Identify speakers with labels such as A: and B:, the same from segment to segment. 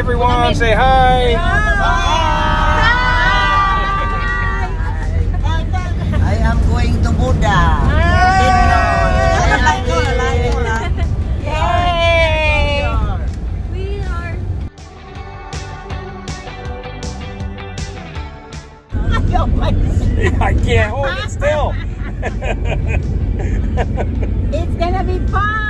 A: Everyone say hi.
B: I am going to Buddha. I like it. I like it.
C: Yay!
D: We are
A: I can't hold it still.
C: It's gonna be fun!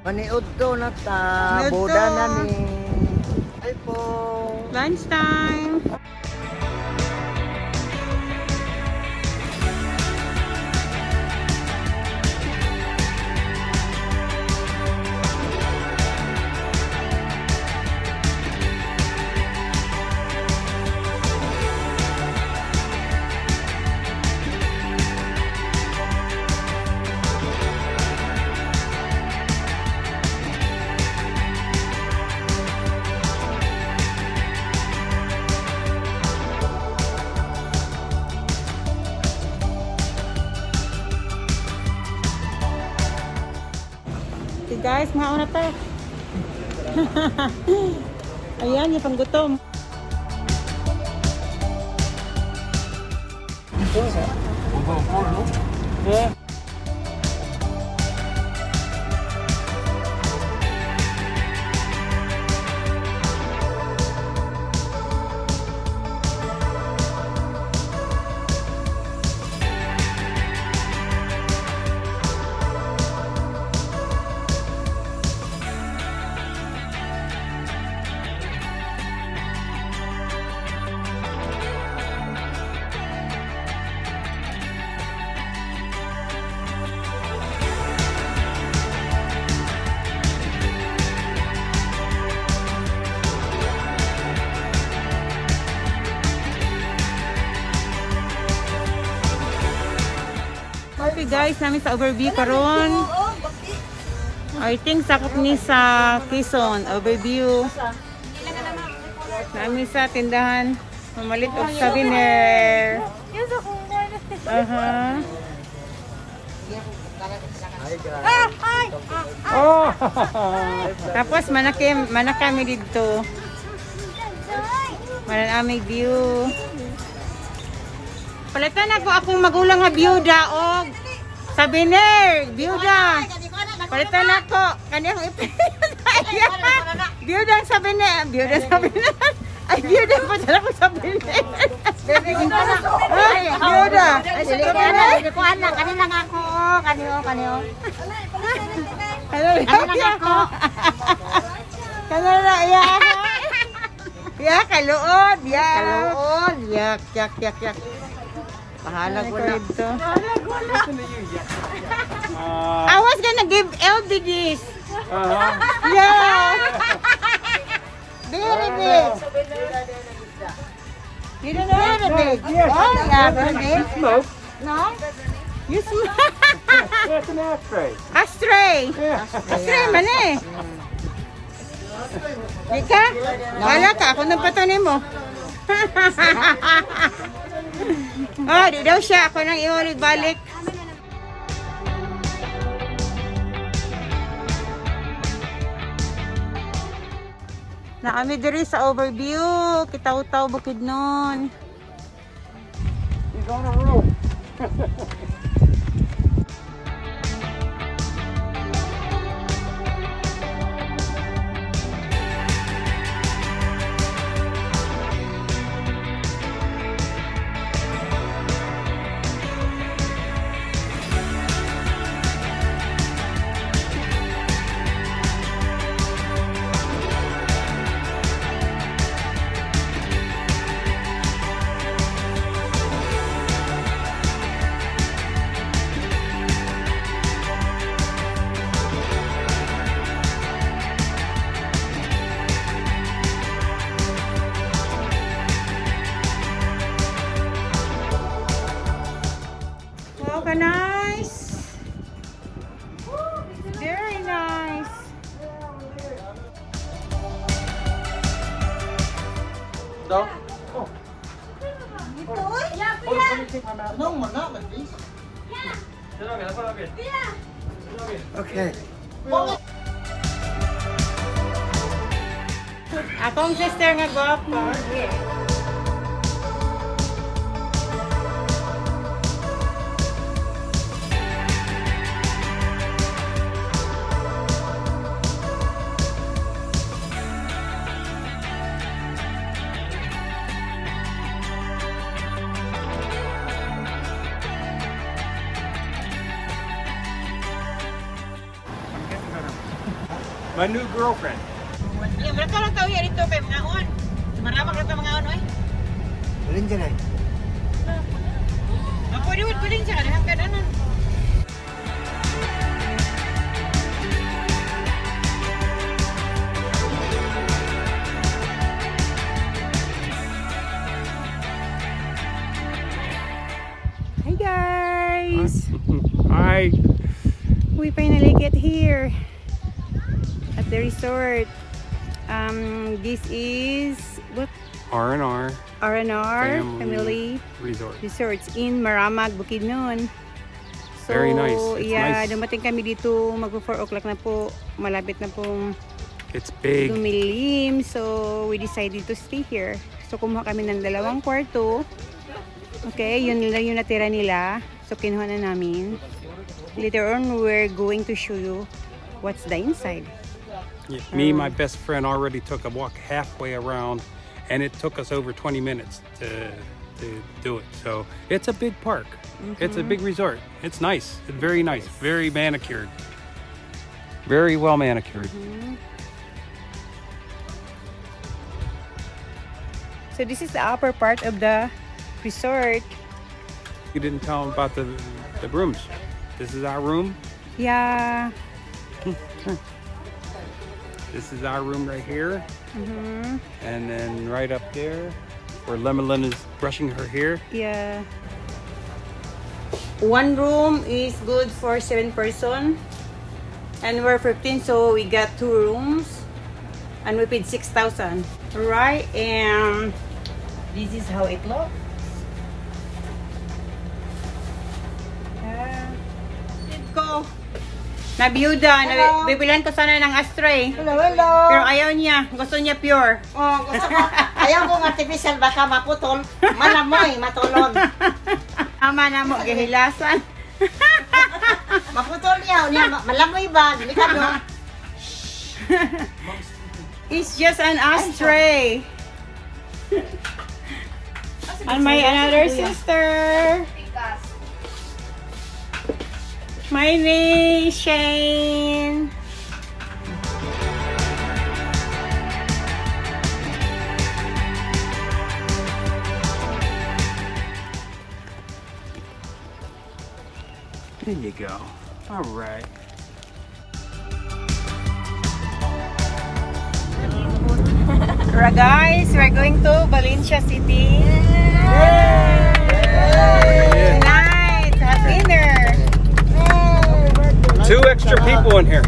B: Maniudto na ta.
C: Maniudto.
B: Buddha na ni. Ay po.
C: Lunchtime! Okay guys, mauna ta. Ayan, yung panggutom.
A: Yeah.
C: Okay guys, namin sa overview karon. I think sakop ni sa Quezon, overview. Namin sa tindahan, mamalit og souvenir.
D: Yes, ako nga.
C: Aha.
A: Oh.
C: Tapos manaki manakami didto. Mananamig view. Palitan ako akong magulang nga biyuda og souvenir, biyuda. Palitan ako kaniyang biyuda ang souvenir, biyuda souvenir. Ay, biyuda pa sila ko souvenir. Ay, biyuda. Souvenir.
E: Ko anak, kanila nga ako, oh, kaniyo, kaniyo.
C: Kanila ako. Kanila, ya. Ya, kaluod, ya.
E: Kaluod.
C: Yak, yak, yak, yak.
E: Bahala ko na.
C: Dito. I was gonna give LB this. Yeah. Very big. You don't know?
E: Very big.
A: Yes.
E: Oh, yeah, very big.
A: Smoke.
E: No?
C: You smoke.
A: That's an ashtray.
C: Astray.
A: Yeah.
C: Astray man eh. Di ka? Wala ka. Ako nang patanin mo. Oh, di daw siya. Ako nang iulit balik. Na kami diri sa overview. Kitaw-taw bukid nun.
A: He's on a rope.
C: Wow, ka nice. Very nice.
A: Dog. Oh.
B: No, not like this. Okay.
C: Akong sister nga gwapa.
A: My new girlfriend.
C: Yeah, mereka lang tao dito kay mga on. Marama ka mga on oy.
B: Bilin dyan eh.
C: Ah, pwede wud bilin siya kanang kananan. Hi guys!
A: Hi.
C: We finally get here at the resort. This is what
A: R&R
C: R&R
A: Family
C: Family
A: Resort.
C: Resorts in Maramag, Bukidnon. So,
A: Very nice. It's
C: yeah,
A: nice.
C: dumating kami dito magpo 4 o'clock na po. Malapit na pong
A: It's big.
C: dumilim. So, we decided to stay here. So, kumuha kami ng dalawang kwarto. Okay, yun lang yung natira nila. So, kinuha na namin. Later on, we're going to show you what's the inside.
A: Yeah, me and my best friend already took a walk halfway around, and it took us over 20 minutes to do it. So it's a big park. It's a big resort. It's nice. It's very nice. Very manicured. Very well manicured.
C: So, this is the upper part of the resort.
A: You didn't tell them about the rooms. This is our room.
C: Yeah.
A: This is our room right here. And then right up there, where Lemelin is brushing her hair.
C: Yeah. One room is good for seven person. And we're 15, so we got two rooms. And we paid 6,000. Right? And this is how it looks. Yeah. Go. Nabiyuda.
E: Hello.
C: Bibilan ko sana ng ashtray.
E: Hello, hello.
C: Pero ayaw niya. Gusto niya pure.
E: Oh, gusto ko. Ayaw ko ng artificial baka maputol. Malamoy, matulog.
C: Ama na mo, gihilasan.
E: Maputol niya, niya malamoy ba? Delikado.
C: It's just an ashtray. And my another sister. My name is Shane.
A: There you go. All right.
C: Alright guys, we're going to Valencia City. Tonight, to have dinner.
A: Two extra people in here.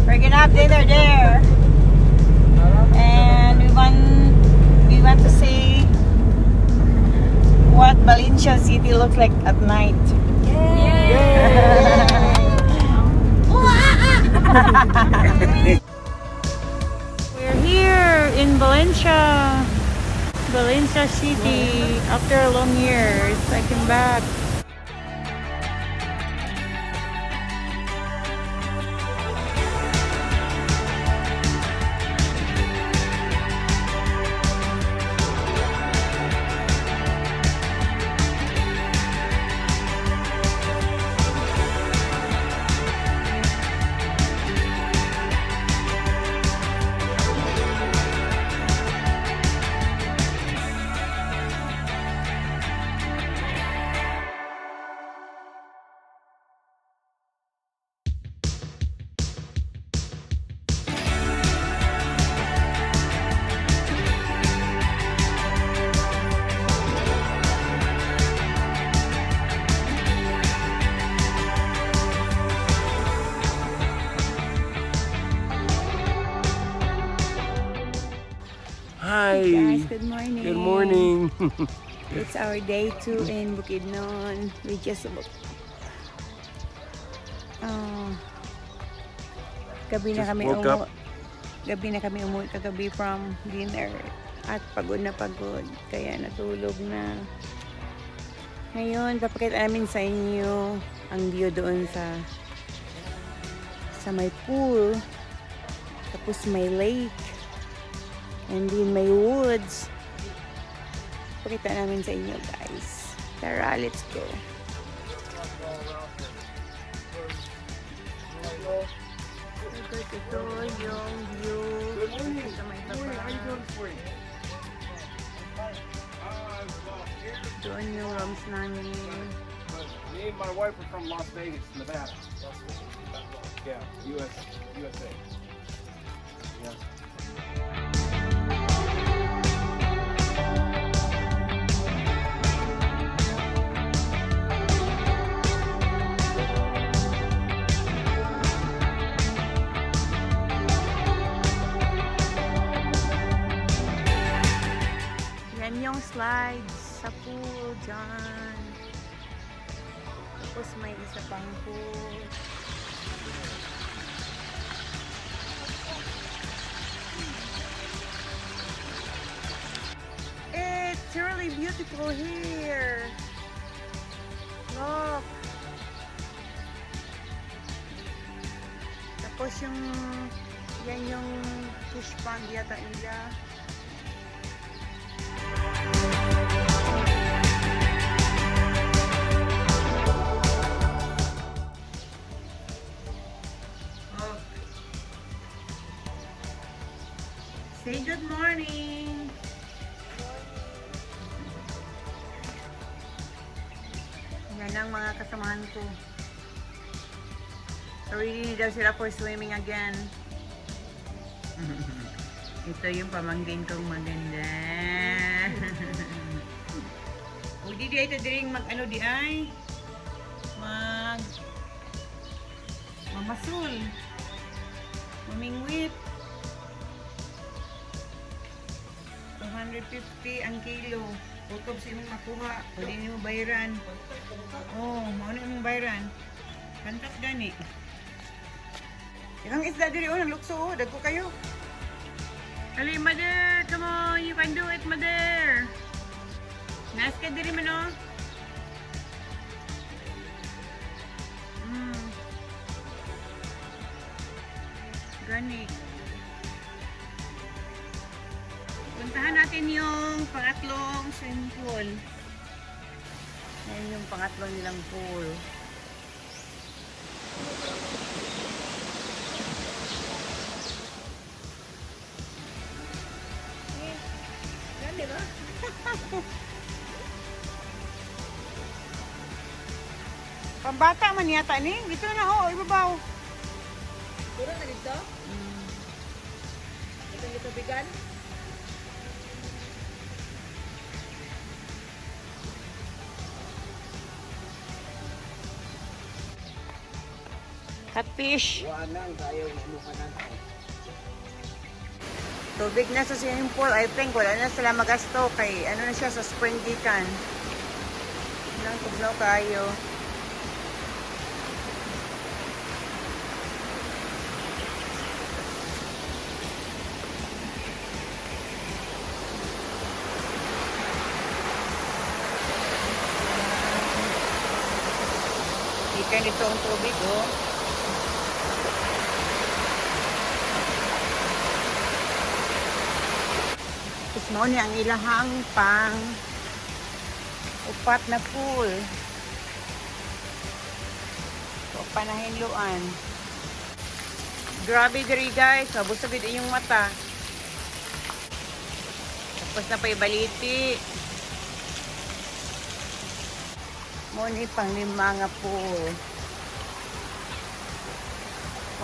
C: We're gonna have dinner there. And we want to see what Valencia City looks like at night. We're here in Valencia, Valencia City. After long years, I came back.
A: Hi.
C: Guys, good morning.
A: Good morning.
C: It's our day 2 in Bukidnon. We just Oh, gabi na
A: Just
C: kami
A: woke up.
C: Gabi na kami umuwi kagabi from dinner at pagod na pagod kaya natulog na. Ngayon, papakita namin sa inyo ang view doon sa may pool. Tapos may lake. And then may woods. Pakita namin sa inyo, guys. Tara, let's go. Ito yung view sa may baba. Doon yung rooms namin.
A: Me and my wife are from Las Vegas, Nevada. Yeah, US, USA. Yeah.
C: Yan yung slides sa pool dyan. Tapos may isa pang pool. It's really beautiful here. Look. Tapos yung, yan yung fish pond yata nila. Look. Say good morning. Yan ang mga kasamahan ko. Ready daw sila for swimming again. Ito yung pamangkin kong maganda. O di di ito diring mag ano di ay mag mamasul. Mamingwit. 250 ang kilo. Utob sa imong makuha. Pwede nimo bayaran. Oh, mao na imong bayaran. Kantas gani. Ilang isda diri oh, naglukso oh, dagko kayo. Ali, mother, come on, you can do it, mother. Nas ka diri man oh. Gani. Puntahan natin yung pangatlong swimming pool. Ayan yung pangatlo nilang pool. Gani ba? Pambata man yata ni. Dito na ho, ibabaw.
E: Puro na dito? Ito yung tubigan?
C: Catfish.
B: Wanang tayo, manukanan.
C: Tubig na sa swimming pool. I think wala na sila magasto kay ano na siya sa spring gikan. Nang tugnaw kayo. Gikan dito ang tubig, oh. Tapos mao ni ang ilahang pang upat na pool. O panahinluan. Grabe diri guys, mabusog gid inyong mata. Tapos na pa'y baliti. Mao ni pang lima nga pool.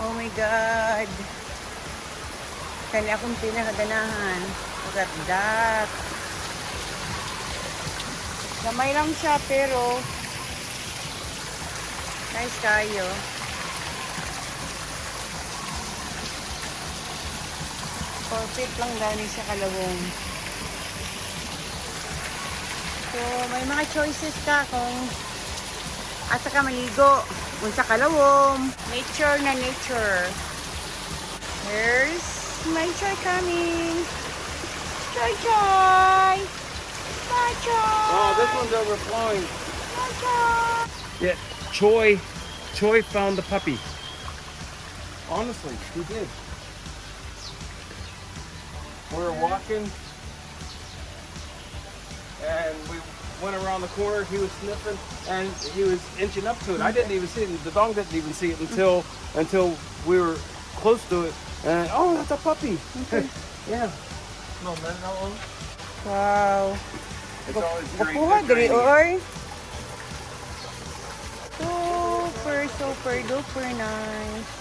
C: Oh my God. Kani akong pinakaganahan. Look at that. Gamay lang siya pero nice kayo. 4 feet lang gani siya kalawong. So, may mga choices ka kung asa ka maligo, unsa ka lawom, nature na nature. Here's my Choy coming. Choy Choy! Bye, Choy!
A: Oh, this one's overflowing.
C: Bye, Choy!
A: Yeah, Choi found the puppy. Honestly, he did. We were walking and we went around the corner. He was sniffing and he was inching up to it. I didn't even see it. The dog didn't even see it until we were close to it. And oh, that's a puppy. Yeah.
C: Wow.
A: It's always great.
C: Kuha diri oy. Super, super duper nice.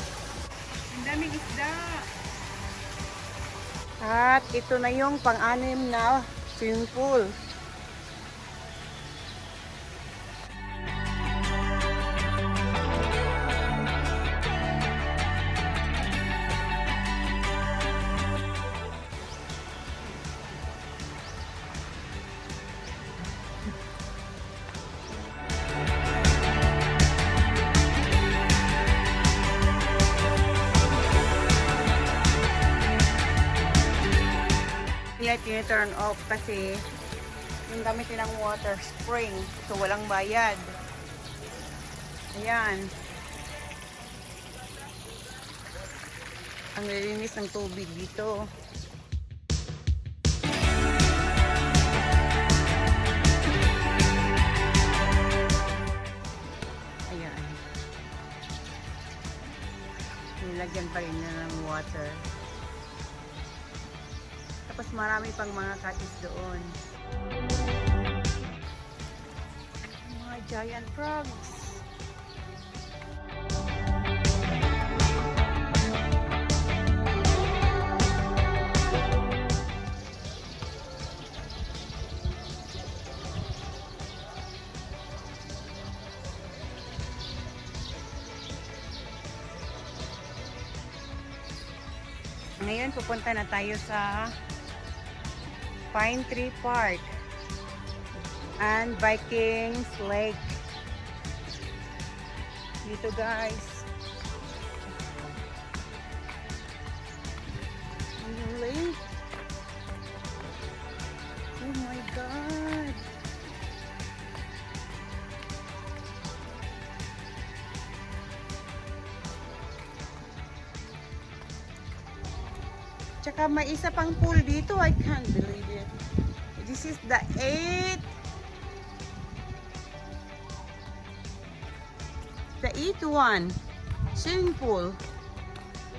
C: Ang daming isda. At ito na yung pang-anim na swimming pool. Nila tini-turn off kasi yung gamit nilang water spring. So, walang bayad. Ayan. Ang lilinis ng tubig dito. Ayan. Nilagyan pa rin nila ng water. Tapos marami pang mga cottage doon. Mga giant frogs. Ngayon, pupunta na tayo sa Pine Tree Park and Vikings Lake. Dito, guys. Ang yung lake. Oh my God. Tsaka may isa pang pool dito. I can't believe it. This is the eighth. The eighth one. Swimming pool.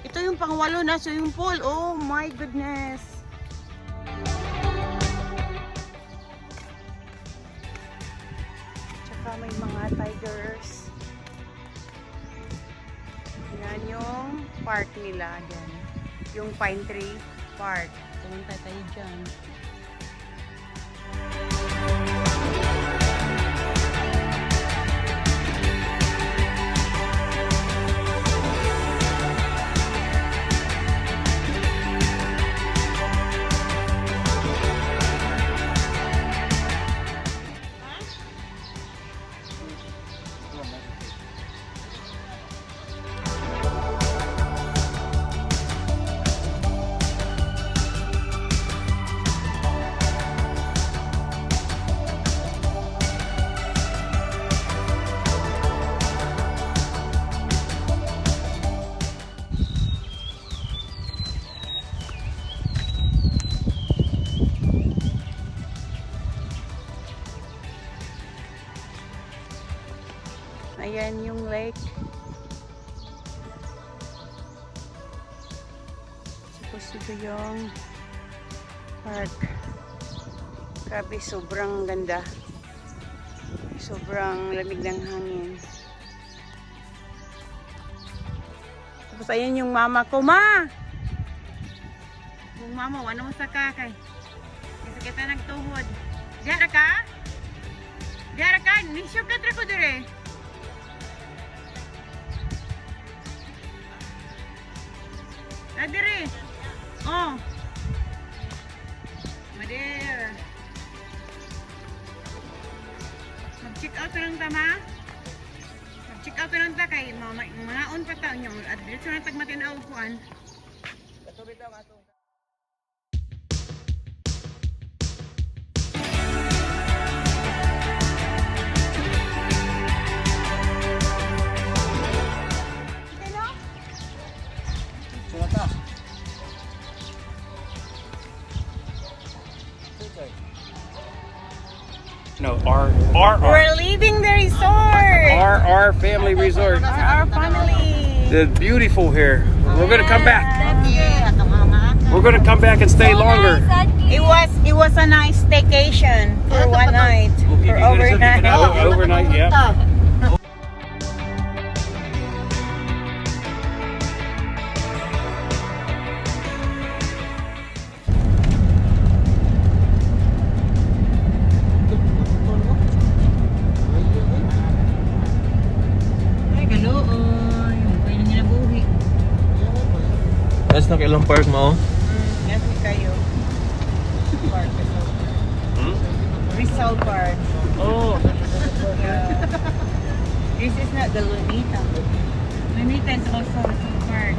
C: Ito yung pangwalo na swimming pool. Oh my goodness. Tsaka may mga tigers. Yan yung park nila. Yan. Yung Pine Tree Park. Pumunta tayo dyan. Ayan yung lake. Tapos ito yung park. Grabe, sobrang ganda. Sobrang lamig ng hangin. Tapos ayan yung mama ko, ma! Yung mama, wala mo sa kakay. Kasi kita nagtuhod. Diyan ka? Diyan ka? Nisyo ka tra ko dire. Ah, dire. Oh. Mader. Mag-check out na lang ta, ma. Mag-check out na lang ta kay mga mga pa ta nyo. At diretso na tag matinaw kuan.
A: No, R R R
C: We're leaving the resort.
A: R R Family Resort.
C: Our family.
A: It's beautiful here. We're gonna come back. We're gonna come back and stay longer.
C: It was a nice staycation for one night. For overnight.
A: Oh, overnight, yeah.
C: Ay, galuoy. Pwede niya nabuhi.
F: Tapos nakilang park mo.
C: Nasa kayo. Park, Rizal Park. Rizal Park.
F: Oh.
C: Yeah. This is not the Lunita. Lunita is also Rizal Park.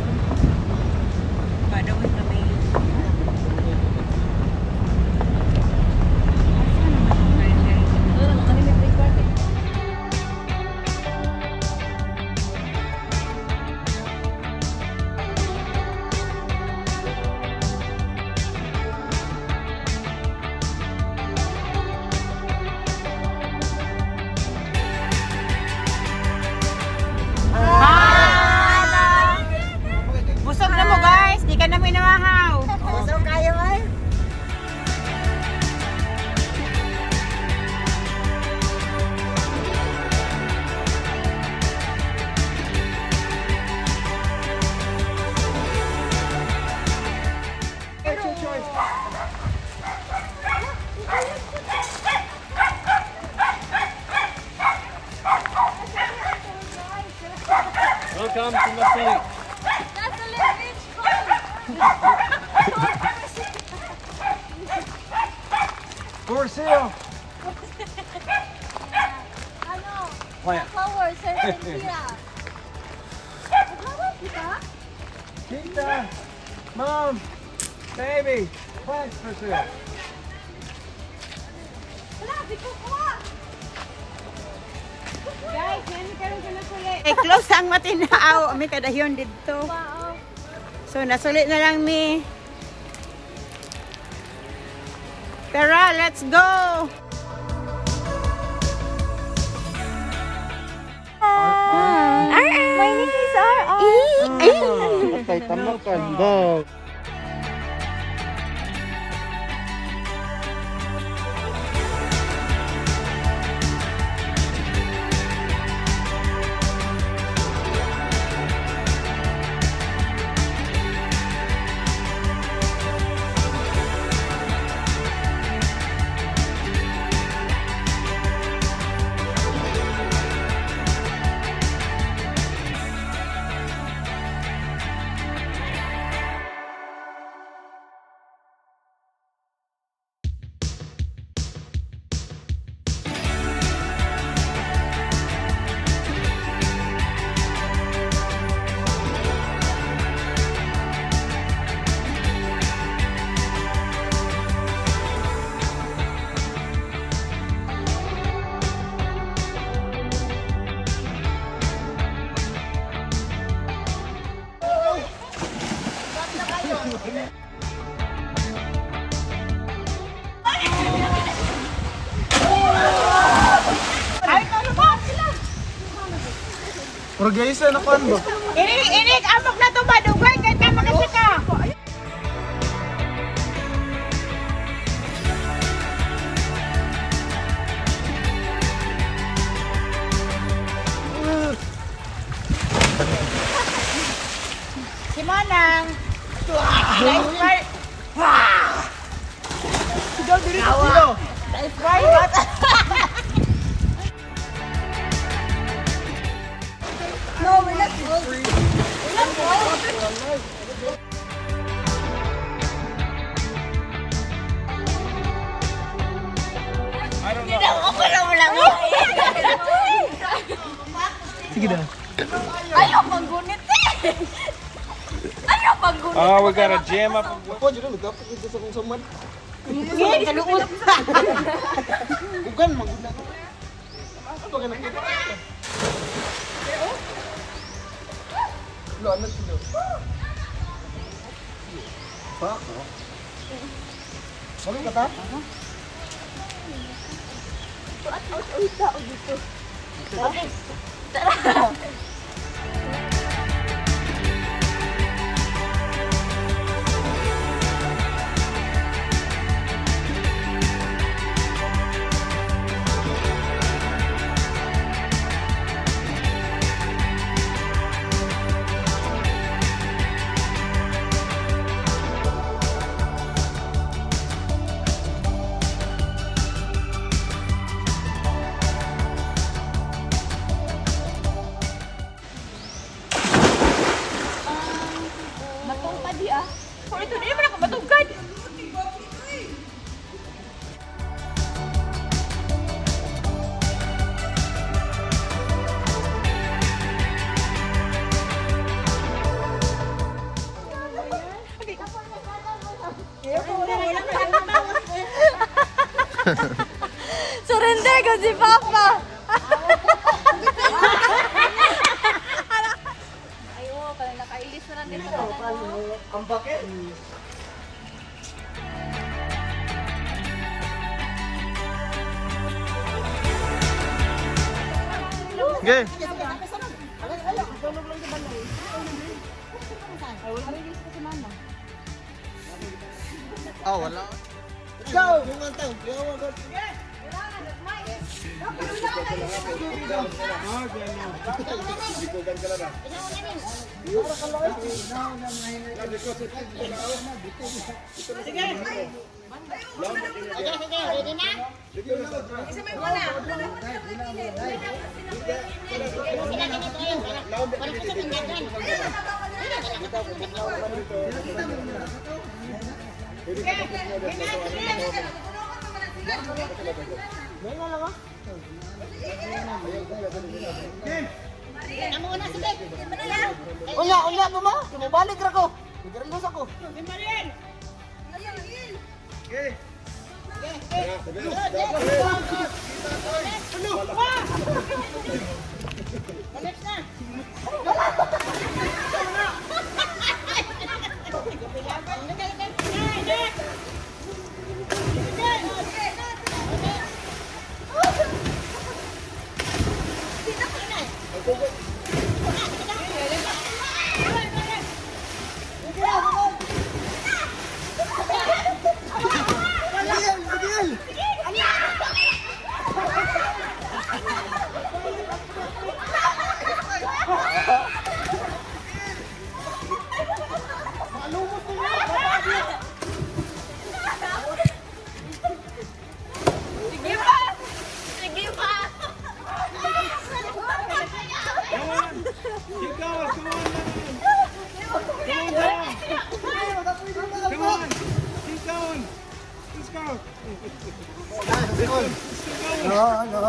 C: But that was the main. Asa naman ang barangay? Busog na mo guys, di ka namin namahaw.
E: Busog kayo ay.
F: Welcome to Nasuli.
D: Nasa Beach Club.
F: For sale.
D: Ano?
F: Plant.
D: Flower, serpentina. Flower, kita?
F: Tita, mom, baby, plants for sale.
D: Wala, di ko kuha.
C: Guys, yan karon ka nasuli. Eh, close ang matinaaw. May kadayon dito.
D: Wow.
C: So, nasuli na lang mi. Tara, let's go!
D: My name is R.R.
F: Patay tamakan ba? Pero guys, ano kan ba?
C: Inig, inig, amok na to ba? Dugay, kahit tama kasi ka. Si Manang. Na-inspire. Na-inspire ba?
D: No, we're not old. We're not old.
E: Hindi na ako wala wala.
F: Sige daw.
D: Ayaw manggunit eh! Ayaw manggunit!
A: Oh, we got a jam up.
F: Ako dyan, nagkapit dito sa kong saman.
E: Hindi, kaluot.
F: Ugan, maguna ko. Ano ba ka nakita? Lo, ano sila? Fuck, no? Ano ka ta?
D: Matungkad di ah. Pero ito, di man ako matungkad. Surrender ko si Papa! Ay, oo, parang nakailis na lang din sa ano.
F: Ang bakit? Okay. Ah, wala. Go!
E: Sige, sige, ready na? Sila ganito ayun. Parang kusog ang dagan. Amo na sige.
B: Unya, unya mo ma. Bumabalik ra ko. Nagarilos ako.
D: Sige pa! Sige pa!
A: Keep going. Come on, man. Come on, down. Come on. Keep going. Let's go.
F: No, no.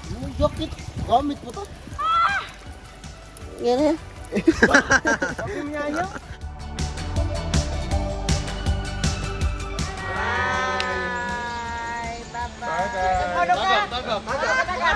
B: Yung jacket, gamit mo to. Yan.
F: Bye-bye. Bye-bye.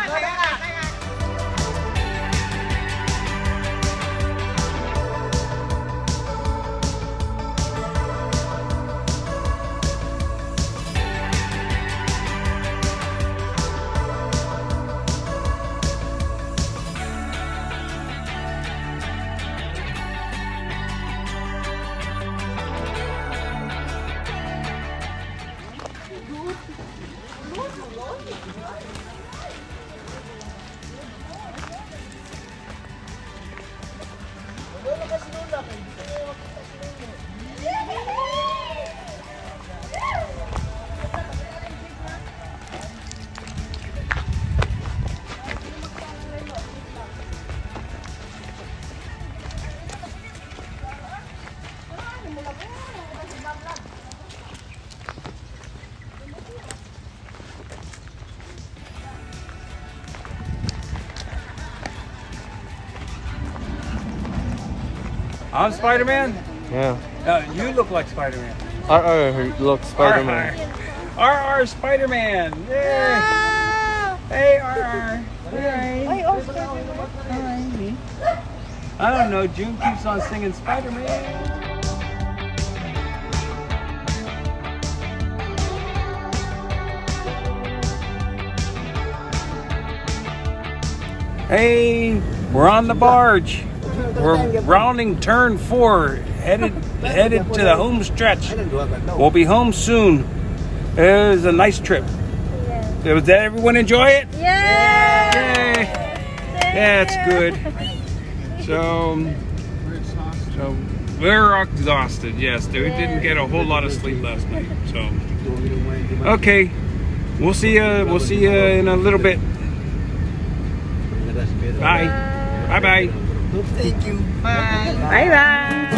A: I'm Spider-Man.
F: Yeah.
A: You look like Spider-Man.
F: RR looks Spider-Man.
A: RR Spider-Man. Yay. Hey, RR. Hey.
C: Ay, oh, Spider-Man.
A: I don't know. June keeps on singing Spider-Man. Hey, we're on the barge. We're rounding turn 4, headed to the home stretch. We'll be home soon. It was a nice trip. Did everyone enjoy it?
D: Yeah!
A: Yay! That's good. So we're exhausted. Yes, we didn't get a whole lot of sleep last night. So, okay, we'll see you. We'll see you in a little bit. Bye. Bye. Bye.
F: Thank you.
C: Bye-bye.